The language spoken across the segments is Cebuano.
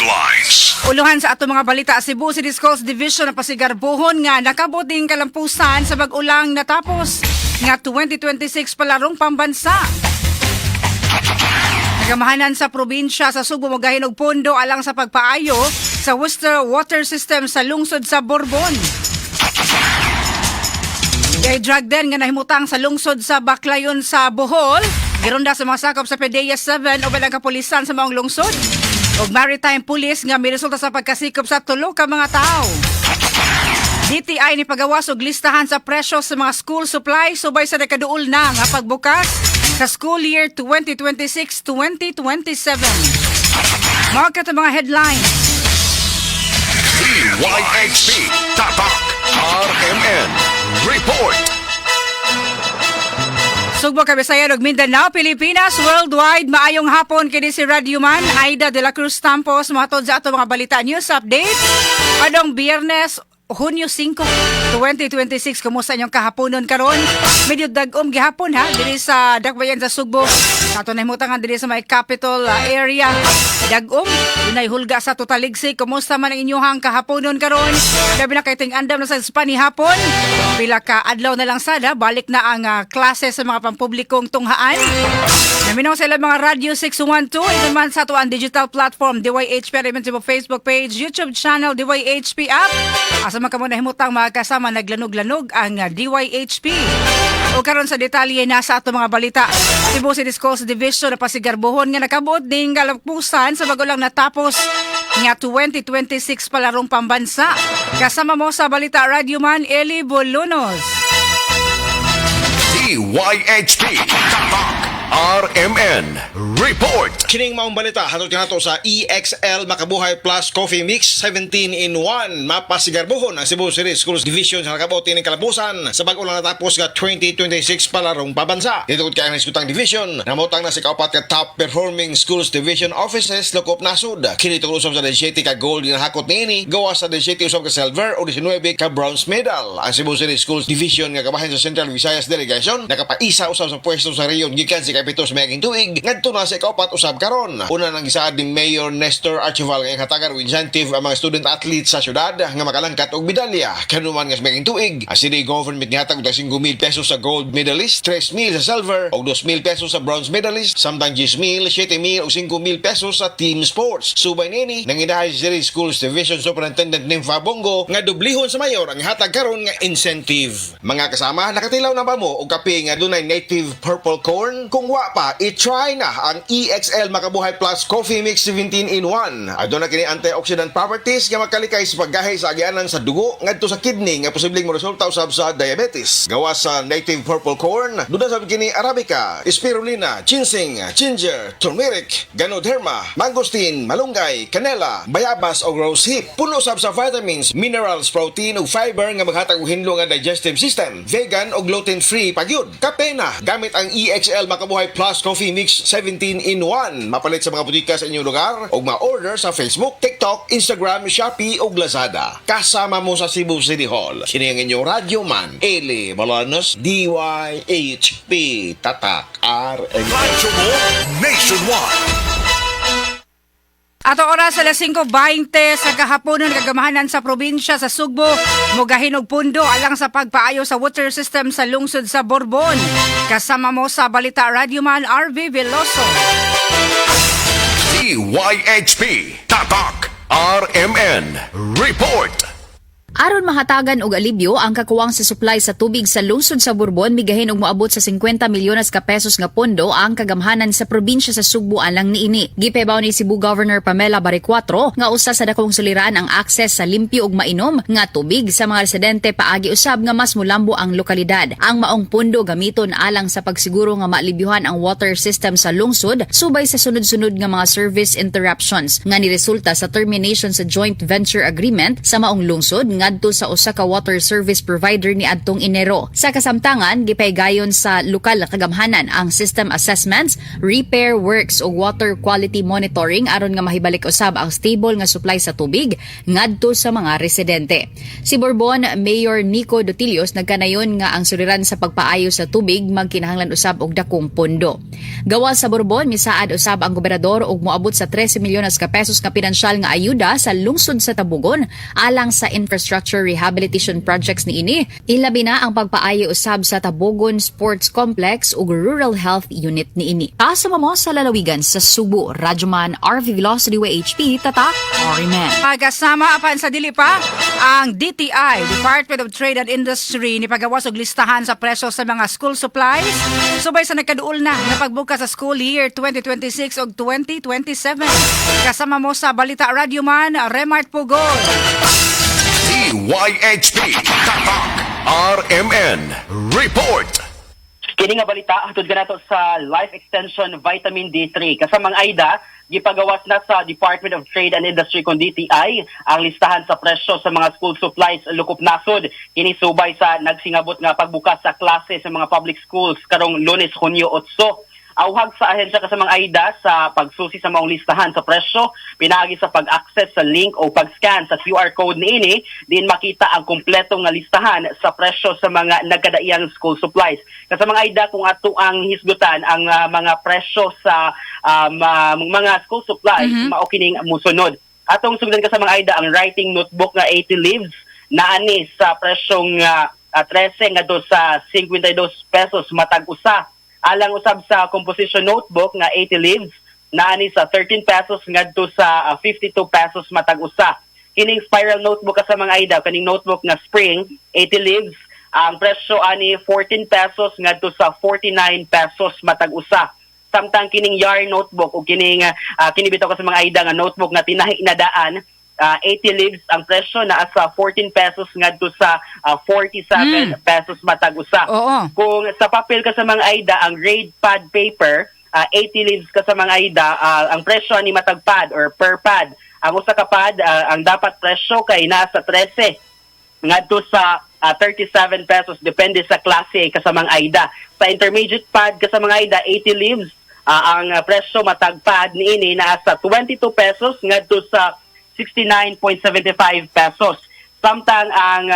Headlines. Uluhan sa ato mga balita, Cebu City Schools Division na pasigarbuhon nga nakabot ning kalampusan sa bag-o lang natapos nga 2026 palarong pambansa. Kagamhanan sa probinsya sa Sugbo mogahin og pondo alang sa pagpaayo sa Worcester Water System sa lungsod sa Borbon. Kay drug den nga nahimutang sa lungsod sa Baclayon sa Bohol, gironda sa mga sakop sa PDEA 7 uban ang kapulisan sa maong lungsod. Ug Maritime Police nga miresulta sa pagkasikop sa tulo ka mga tawo. DTI ni pagawas og listahan sa presyo sa mga school supplies subay sa nakaduol na nga pagbukas sa school year 2026-2027. Mga kato mga headlines. DYHP Tatak RMN Report. Sugbo, Kabisayan ug Mindanao, Pilipinas, worldwide, maayong hapon. Kini si Radio Man Aida de la Cruz Tampos, mohatod sa ato mga balita news update. Adong Biyernes, Hunyo 5, 2026. Kumusta inyong kahaponon karon? Medyo dag-om gihapon ha diri sa Dakbayan sa Sugbo. Ato nahimutangan diri sa may capital area. Dag-om, dunay hulga sa Totaligsik. Kumusta man ang inyong kahaponon karon? Labi na kay ting-andam na sa panihapon. Pila ka adlaw na lang sada, balik na ang klase sa mga pampublikong tunghaan. Naminaw sa ilang mga Radio 612, ito man sa ato ang digital platform, DYHP RMN Cebu Facebook page, YouTube channel, DYHP app. Asa man kamo nahimutang mga kasama, naglanog-lanog ang DYHP. O karon sa detalye na sa ato mga balita. Cebu City Schools Division na pasigarbuhon nga nakabot ning kalampusan sa bago lang natapos nga 2026 palarong pambansa. Kasama mo sa balita, Radyoman Eli Bolonos. DYHP Tatak RMN Report. Kining maong balita hatod kanato sa EXL Makabuhay Plus Coffee Mix 17 in 1. Mapasigarbuhon ang Cebu City Schools Division sa nakabot ining kalabusan sa bag-o lang natapos nga 2026 palarong pambansa. Dito kay ang iskutang division namutang na sa kaupat ka top performing schools division offices lokop nasod. Kini tungod usab sa 17 ka gold ginahakot niini gawas sa 17 usab ka silver o 19 ka bronze medal. Ang Cebu City Schools Division nga kabahin sa Central Visayas Delegation nakapaisa usab sa pwesto sa rehiyon gikan sa ikapito sa miaging tuig ngadto na sa ikaupat usab karon. Una nang gisaad ni Mayor Nestor Archival nga hatagan og incentive ang mga student athletes sa syudad nga makalangkat og medalya. Kanuman nga sa miaging tuig, ang city government nihatag og 5,000 pesos sa gold medalist, 3,000 sa silver ug 2,000 pesos sa bronze medalist, samtang 10,000, 7,000 ug 5,000 pesos sa team sports. Subay nini, nangindahay si City Schools Division Superintendent Nympha Bongo nga dublihon sa mayor ang hatag karon nga incentive. Mga kasama, nakatilaw na ba mo og kape nga dunay native purple corn? Kung wa pa, i-try na ang EXL Makabuhay Plus Coffee Mix 17 in 1. Aduna kini antioxidant properties nga makalikay sa paggahi sa agianan sa dugo ngadto sa kidney nga posibleng moresulta usab sa diabetes. Gawas sa native purple corn, duna sab kini arabica, spirulina, ginseng, ginger, turmeric, ganoderma, mangosteen, malunggay, kanela, bayabas o rose hip. Puno sab sa vitamins, minerals, protein ug fiber nga maghatag og hinlo nga digestive system. Vegan o gluten-free pa gyud. Kape na gamit ang EXL Makabuhay Plus Coffee Mix 17 in 1. Mapalit sa mga butika sa inyong lugar o ma-order sa Facebook, TikTok, Instagram, Shopee o Lazada. Kasama mo sa Cebu City Hall. Kini ang inyong radyo man, Eli Bolanos, DYHP Tatak RM. Radyo mo Nationwide. Ato oras alas 5:20 sa kahaponon, kagamhanan sa probinsya sa Sugbo mogahin og pundo alang sa pagpaayo sa water system sa lungsod sa Borbon. Kasama mo sa balita, Radyoman RV Veloso. DYHP Tatak RMN Report. Aron mahatagan og alibyo ang kakuwang sa supply sa tubig sa lungsod sa Borbon, migahin og moabot sa 50 milyones ka pesos nga pondo ang kagamhanan sa probinsya sa Sugbo alang niini. Gipahibaw ni Cebu Governor Pamela Baricuatro nga usa sa dakong suliran ang access sa limpyo ug mainom nga tubig sa mga residente paagi usab nga mas mulambo ang lokalidad. Ang maong pondo gamiton alang sa pagsiguro nga maalibyuhan ang water system sa lungsod subay sa sunod-sunod nga mga service interruptions nga niresulta sa termination sa joint venture agreement sa maong lungsod nga ngadto sa usa ka water service provider niadtong Enero. Sa kasamtangan, gipahigayon sa lokal nga kagamhanan ang system assessments, repair works ug water quality monitoring aron nga mahibalik usab ang stable nga supply sa tubig ngadto sa mga residente. Si Borbon Mayor Nico Dutilios nagkanayon nga ang suliran sa pagpaayo sa tubig magkinahanglan usab og dakong pondo. Gawas sa Borbon, misaad usab ang gobernador og moabot sa 13 milyones ka pesos nga pinansyal nga ayuda sa lungsod sa Tabogon alang sa infrastructure rehabilitation projects niini. Ilabi na ang pagpaayo usab sa Tabogon Sports Complex ug Rural Health Unit niini. Kasama mo sa lalawigan sa Subo, Radyoman RV Velocity WHP, Tatak, RMN. Pagkasama apan sa dili pa, ang DTI, Department of Trade and Industry, ni pagawas og listahan sa presyo sa mga school supplies subay sa nagkaduol na nga pagbukas sa school year 2026 ug 2027. Kasama mo sa Balita, Radyoman Remart Pugol. DYHP Tatak RMN Report. Kini nga balita hatod kanato sa Life Extension Vitamin D3. Kasamang Aida, gipagawas na sa Department of Trade and Industry kon DTI ang listahan sa presyo sa mga school supplies lukop nasod. Kini subay sa nagsingabot nga pagbukas sa klase sa mga public schools karong Lunes, Hunyo 8. Awhag sa ahensya, kasamang Aida, sa pagsusi sa maong listahan sa presyo pinaagi sa pag-access sa link o pag-scan sa QR code niini, diin makita ang kumpleto nga listahan sa presyo sa mga nagkadaiyang school supplies. Kasamang Aida, kung ato ang hisgutan ang mga presyo sa mga school supplies, mao kining musunod. Atong sugdan, kasamang Aida, ang writing notebook nga 80 leaves naani sa presyong 13 ngadto sa 52 pesos matag usa. Alang usab sa composition notebook nga 80 leaves, naani sa 13 pesos ngadto sa 52 pesos matag usa. Kining spiral notebook, kasamang Aida, kaning notebook nga spring, 80 leaves, ang presyo ani 14 pesos ngadto sa 49 pesos matag usa. Samtang kining yarn notebook o kining kini bitaw, kasamang Aida, nga notebook nga tinahi na daan, 80 leaves, ang presyo naa sa 14 pesos ngadto sa 47 pesos matag usa. Kung sa papel, kasamang Aida, ang grade pad paper, 80 leaves, kasamang Aida, ang presyo ni matag pad or per pad. Ang usa ka pad, ang dapat presyo kay nasa 13 ngadto sa 37 pesos depende sa klase, kasamang Aida. Sa intermediate pad, kasamang Aida, 80 leaves, ang presyo matag pad niini naa sa 22 pesos ngadto sa 69.75 pesos. Samtang ang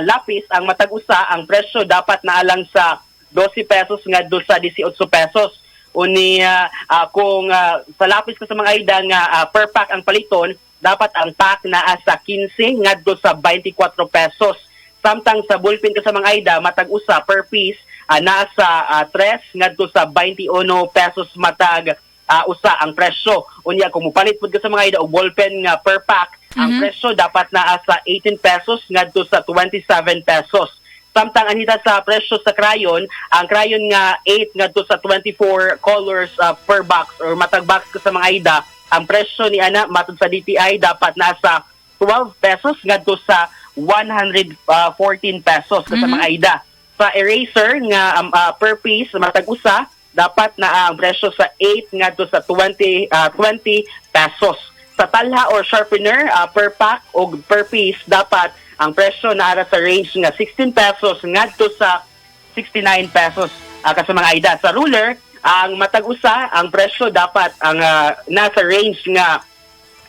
lapis, ang matag usa, ang presyo dapat naalang sa 12 pesos ngadto sa 18 pesos. Unya kung sa lapis, kasamang Aida, nga per pack ang paliton, dapat ang pack naa sa 15 ngadto sa 24 pesos. Samtang sa ballpen, kasamang Aida, matag usa per piece nasa 3 ngadto sa 21 pesos matag usa ang presyo. Unya kung mupalit pud kasamang Aida og ballpen nga per pack, ang presyo dapat naa sa 18 pesos ngadto sa 27 pesos. Samtang anhita sa presyo sa crayon, ang crayon nga 8 ngadto sa 24 colors per box or matag box, kasamang Aida, ang presyo ni ana matod sa DTI dapat nasa 12 pesos ngadto sa 114 pesos, kasamang Aida. Sa eraser nga per piece matag usa, dapat na ang presyo sa 8 ngadto sa 20 pesos. Sa talha or sharpener per pack o per piece, dapat ang presyo naa sa range nga 16 pesos ngadto sa 69 pesos, kasamang Aida. Sa ruler, ang matag usa, ang presyo dapat ang nasa range nga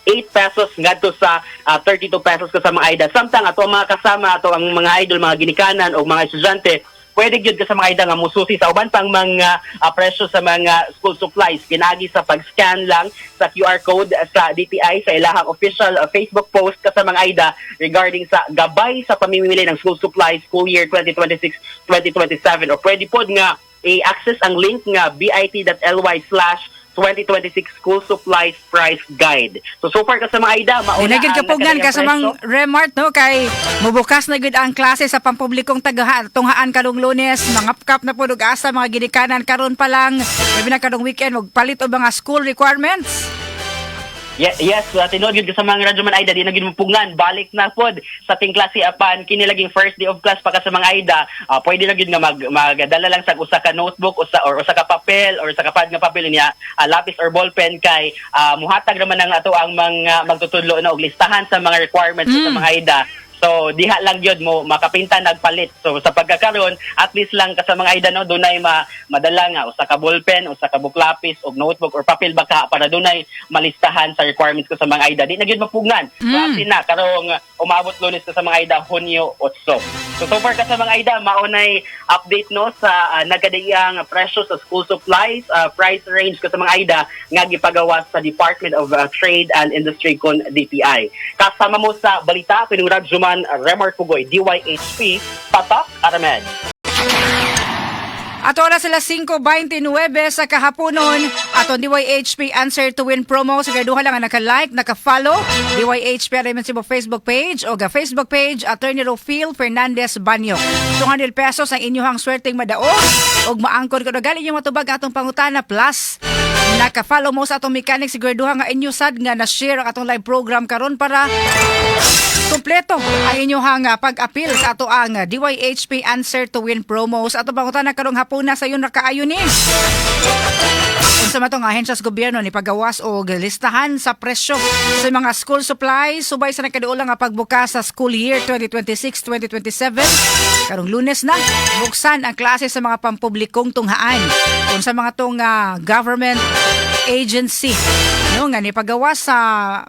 8 pesos ngadto sa 32 pesos, kasamang Aida. Samtang ato ang mga kasama, ato ang mga idol, mga ginikanan o mga estudyante, pwede gyud, kasamang Aida, nga mususi sa uban pang mga presyo sa mga school supplies pinaagi sa pag-scan lang sa QR code sa DTI sa ilahang official Facebook post, kasamang Aida, regarding sa gabay sa pamimili ng school supplies school year 2026-2027, o pwede pod nga i-access ang link nga bit.ly/2026 school supplies price guide. So, so far, kasamang Aida, mauna Di na gyud ang kapugngan nakadaiyang kasamang presyo. Remart, no, kay mubukas na gyud ang klase sa pampublikong tunghaan karong Lunes, mangapkap na pud og asa mga ginikanan karon pa lang, labi na karong weekend magpalit og mga school requirements. Yes, tinuod gyud, kasamang Radyoman Aida, di na gyud mupugnan. Balik na pod sa ting klase apan kini laging first day of class pa, kasamang Aida. Pwede na gyud nga magdala lang sa usa ka notebook usa or usa ka papel or usa ka pad nga papel niya, lapis or ballpen, kay muhatag naman ang ato ang mga magtutudlo na og listahan sa mga requirements, kasamang Aida. So diha lang gyud mo makapinta nagpalit. So sa pagkakaron, at least lang ka sa mga Aida, no, dunay madala nga usa ka ballpen, usa ka buklapis og notebook or papel baka para dunay malistahan sa requirements ko sa mga Aida. Di na gyud mapugngan. Klase na karong umabot Lunes ko sa mga Aida, Hunyo 8. So so far ka sa mga Aida, maunay update, no, sa nagkadaiyang presyo sa school supplies, price range ko sa mga Aida nga gipagawas sa Department of Trade and Industry kon DTI. Kasama mo sa balita pinung Radyoman Remar Pugoy, DYHP, Tatak RMN. Ato oras sila 5:29 sa kahaponon. Ato DYHP Answer to Win promo. Sa duha lang ang naka-like, naka-follow. DYHP RMN Cebu Facebook page o ga Facebook page Attorney Rofil Fernandez Banyo. 200 pesos ang inyong swerteng madaog og maangkon kuno gali inyong matubag atong pangutana plus naka-follow mo sa atong mechanic, siguraduha nga inyo sad nga na-share ang atong live program karon para kompleto ang inyong pag-apil sa ato ang DYHP Answer to Win promos. Ato pangutana karong hapuna sa yun kaayo ni. Unsa man tong ahensya sa gobyerno ni pagawas og listahan sa presyo sa mga school supplies subay sa nagkaduolang nga pagbukas sa school year 2026-2027? Karong Lunes na buksan ang klase sa mga pampublikong tunghaan. Unsa mga tong government agency, no, nga ni pagawas sa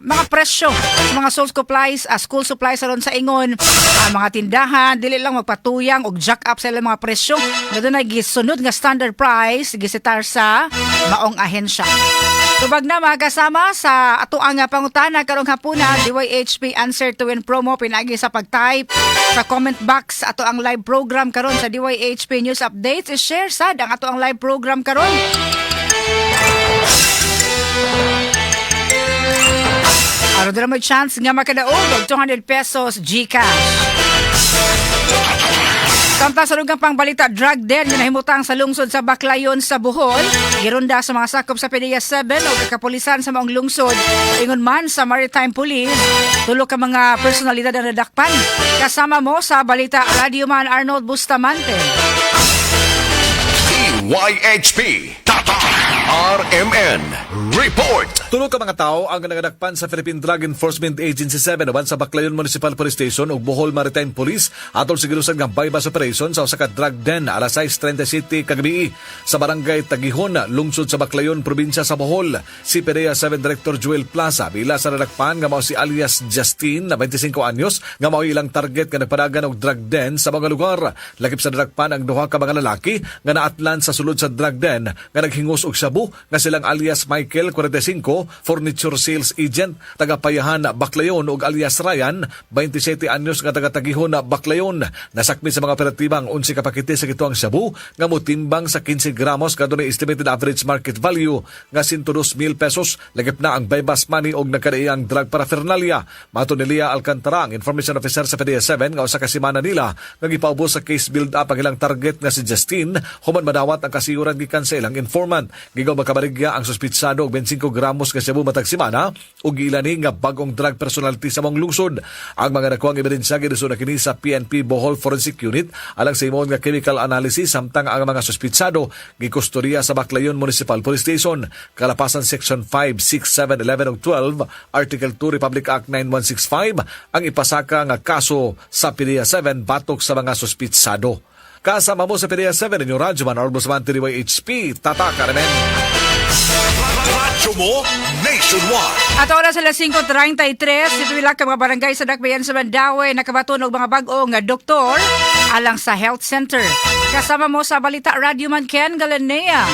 mga presyo sa mga school supplies aron sa ingon ang mga tindahan dili lang magpatuyang og jack up sa ilang mga presyo nga dunay gisunod nga standard price gisitar sa maong ahensya. Tubag na, mga kasama, sa ato ang pangutana karong hapuna, DYHP Answer to Win promo, pinagi sa pag-type sa comment box ato ang live program karon sa DYHP News Updates. I-share sad ang ato ang live program karon. Aron dira may chance nga makadaog og 200 pesos GCash. Samtang sa dugang pang balita, drug den nga nahimutang sa lungsod sa Baclayon sa Bohol, gironda sa mga sakop sa PDEA 7 o kapolisan sa maong lungsod. Ingon man sa Maritime Police, tulo ka mga personalidad ang nadakpan. Kasama mo sa balita, Radyoman Arnold Bustamante. DYHP Tatak RMN Report. Tulo ka mga tao ang nagadakpan sa Philippine Drug Enforcement Agency 7 uban sa Baclayon Municipal Police Station ug Bohol Maritime Police atol sa gilusad nga buy-bust operation sa usa ka drug den alas 6:37 kagabi sa Barangay Tagihon, lungsod sa Baclayon, probinsya sa Bohol. Si PDEA 7 Director Joel Plaza bila sa nadakpan nga mao si alias Justin na 25 anyos nga mao ilang target nga nagpadagan og drug den sa mga lugar. Lakip sa nadakpan ang duha ka mga lalaki nga naatlan sa sulod sa drug den nga naghingos og shabu nga silang alias Michael, 45, furniture sales agent, taga Payahan, Baclayon ug alias Ryan, 27 anyos, nga taga Tagihon, Baclayon. Nasakmi sa mga operatiba ang 11 ka pakete sa gituang shabu nga motimbang sa 15 gramos nga dunay estimated average market value nga 102 mil pesos, lakip na ang buy-bust money og nagkadaiyang drug paraphernalia. Matod ni Lia Alcantara, ang information officer sa PDEA 7, nga usa ka semana nila nga gipaubos sa case build up ang ilang target nga si Justin human madawat ang kasiyuran gikan sa ilang informant. Gigaw makabarigya ang suspitsado og 25 gramos nga shabu matag semana ug giilani nga bagong drug personality sa mong lungsod. Ang mga nakuhang ebidensya giduso na kini sa PNP Bohol Forensic Unit alang sa imong nga chemical analysis, samtang ang mga suspitsado gikustodiya sa Baclayon Municipal Police Station. Kalapasan Section 5, 6, 7, 11 ug 12, Article 2 Republic Act 9165 ang ipasaka nga kaso sa PDEA 7 batok sa mga suspitsado. Kasama mo sa PDEA 7, inyong Radyo Man, Arnold Bustamante, DYHP, Tatak RMN. Radyo mo nationwide. At oras sila 5:33, pipila ka mga barangay sa Dakbayan sa Mandaue nakabaton og mga bag-o nga doktor alang sa health center. Kasama mo sa balita, Radyoman Ken Galanea.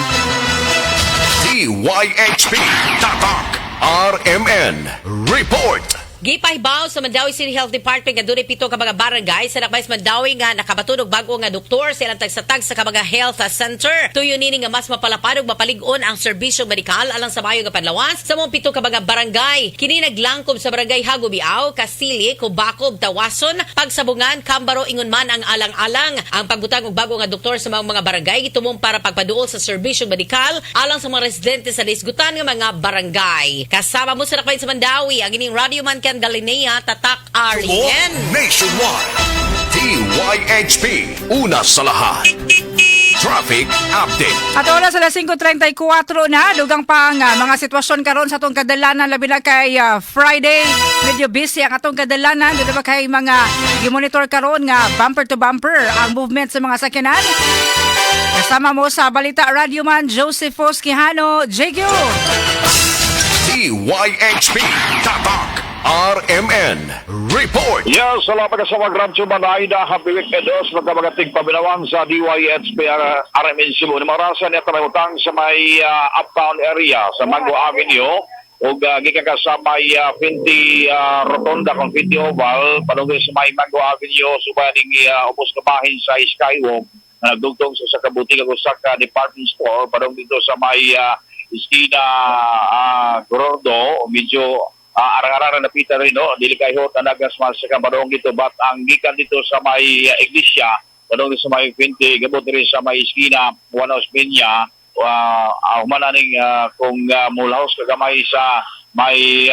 DYHP Tatak RMN Report. Gipahibaw sa Mandaue City Health Department nga dunay pito ka mga barangay sa Dakbayan sa Mandaue nga nakabaton og bag-o nga doktor sa ilang tagsa-tag sa ka mga health center. Tuyo nini nga mas mapalapad ug mapalig-on ang serbisyo medikal alang sa maayo nga panlawas sa mga pito ka mga barangay. Kini naglangkob sa Barangay Hagobiao, Kasili, Kubakob, Tawason, Pagsabungan, Cambaro, ingon man ang Alang-alang. Ang pagbutang og bag-o nga doktor sa mga barangay gitumong para pagpaduol sa serbisyo medikal alang sa mga residente sa nahisgutan nga mga barangay. Kasama mo sa Dakbayan sa Mandaue, ang ining Radio Man Ken Galinea, Tatak Mo RN. nationwide. DYHP. Una sa lahat. Traffic Update. At oras alas 5:34 na, dugang pa ang mga sitwasyon karon sa atong kadalanan, labi na kay Friday, medyo busy ang atong kadalanan, dito ba kay mga gimonitor karon nga bumper to bumper ang movement sa mga sakyanan. Kasama mo sa Balita Radyoman Joseph Quijano, JQ. DYHP Tatak RMN Report. Yes, salamat ka sa mag-radyo Aida. Happy weekend dos. Magkabagating paminawang sa DYHP RMN Cebu. Namarasan niya utang sa may uptown area sa Mango Avenue ug gikan ka sa may 20 Rotonda kung 20 Oval padung sa may Mango Avenue subaning ubos kabahin sa Skywalk na nagdugtong sa kabuti kag usa ka department store padung dito sa may istina Gorordo, medyo arang-arang na napita rin, no, dili kayo tanagas mas sa padung dito, but ang gikan dito sa may iglesia padung dito sa may 20 gabot diri sa may iskina Juan Osmeña, humana ning kung mulahos ka gamay sa may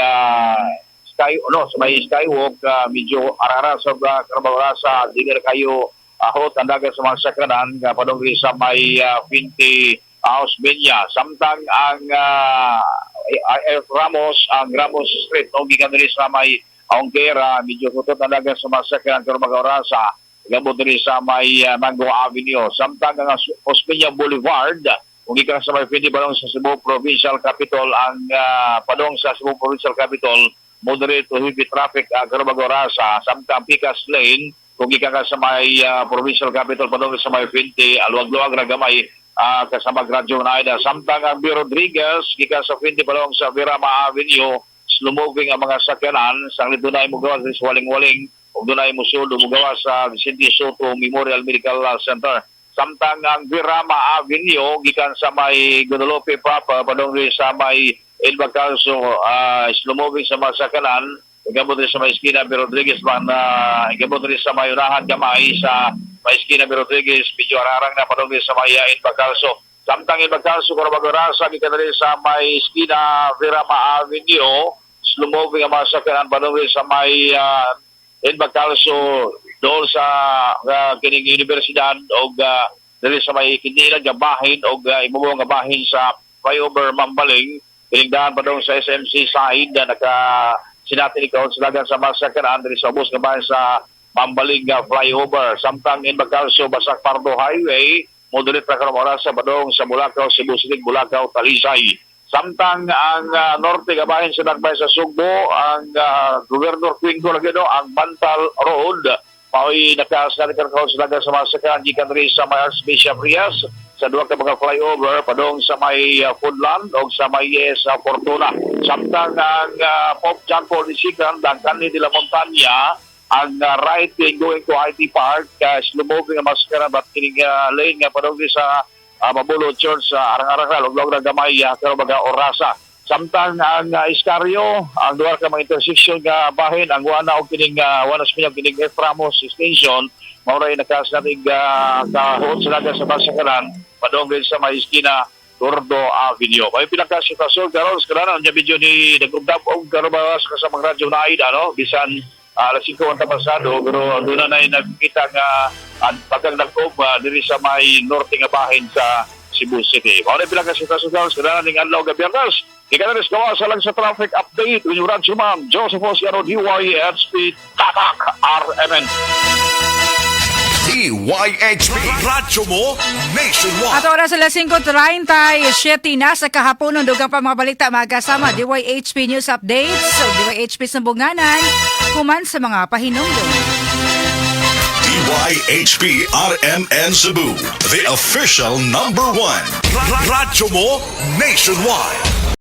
sky no sa may skywalk, medyo arara sa uh, sa dili ra kayo ahot ang dagat sa mga sakanan nga padung diri sa may 20 Osmeña. Samtang ang F. Ramos, ang Ramos Street, no, gikan diri sa may Ongkera, medyo hutot ang dagat sa mga sakanan pero mga orasa gabot diri sa may Mango Avenue. Samtang ang Osmeña Boulevard, kung gikan sa may 20 padung sa Cebu Provincial Capital, ang padung sa Cebu Provincial Capital, moderate to heavy traffic karon mga orasa. Samtang Picas Lane, kung gikan ka sa may Provincial Capital padung sa may 20, aluwag-luwag ra gamay kasama radyo na Aida. Samtang ang B. Rodriguez, gikan sa 20 padung sa Virama Avenue, slow moving ang mga sakyanan sanglit dunay mogawas sa Waling-Waling ug dunay mosulod mogawas sa Vicente Soto Memorial Medical Center. Samtang ang Virama Avenue gikan sa may Guadalupe proper padung diri sa may El Bacalso, slow moving sa mga sakyanan gabot diri sa may iskina B. Rodriguez man, gabot diri sa may unahan gamay sa may iskina B. Rodriguez, medyo ararang na padung diri sa may El Bacalso. Samtang El Bacalso karon rasa gikan diri sa may iskina Virama Avenue, slow moving ang mga sakyanan padung diri sa may El Bacalso dool sa kining universidad og diri sa may kinila nga bahin og imubo nga bahin sa flyover Mambaling, kining daan padung sa SMC side na naka sinati ni kaon silagan sa masakyanan diri sa ubos nga bahin sa Mambaling nga flyover. Samtang in Bacalso Basak Pardo Highway, moderate ra karon oras sa padung sa Bulacau, Cebu City, Bulacau, Talisay. Samtang ang norte nga bahin sa Dakbayan sa Sugbo, ang Governor Cuenco lagi, no, ang Bantal Road mao'y nakasinati karon sa sa mga sakyan gikan diri sa may Archbishop Rias sa duha ka mga flyover padung sa may Foodland o sa may sa Fortuna. Samtang ang Pope John Paul II, ang Kanli de la Montaña, ang right lane going to IT Park, slow moving ang mga sakyan, but kining lane nga padung diri sa Mabulo Church sa arang-arang ug na gamay karon mga orasa. Samtang ang Escario, ang duha ka mga intersection nga bahin, ang Wana og kining Wana sa kining F. Ramos Station, mao ray nakasanig kahuot sa dagan sa masakaran padung din sa may iskina Gordo Avenue. May pila ka sitwasyon karon sa kadanan nya video ni nagugdab og karon ba sa kasamang radyo na Aida, no, bisan alas 5 ang pasado, pero doon na nakikita nga ang pagkagdagkob diri sa may norte nga bahin sa Cebu City. Mao na pila ka sitwasyon karon sa kadanan ning adlaw nga Biyernes. Ika na gawa sa lang sa traffic update with radyo man Joseph Osiano, DYHP Tatak RMN. DYHP Radyo mo Nationwide. At oras alas 5:37 na sa kahapon, dugang pa mga balita mga kasama DYHP News Updates so DYHP Sambunganan human sa mga pahinungdon. DYHP RMN Cebu, the official number one. Radyo mo Nationwide.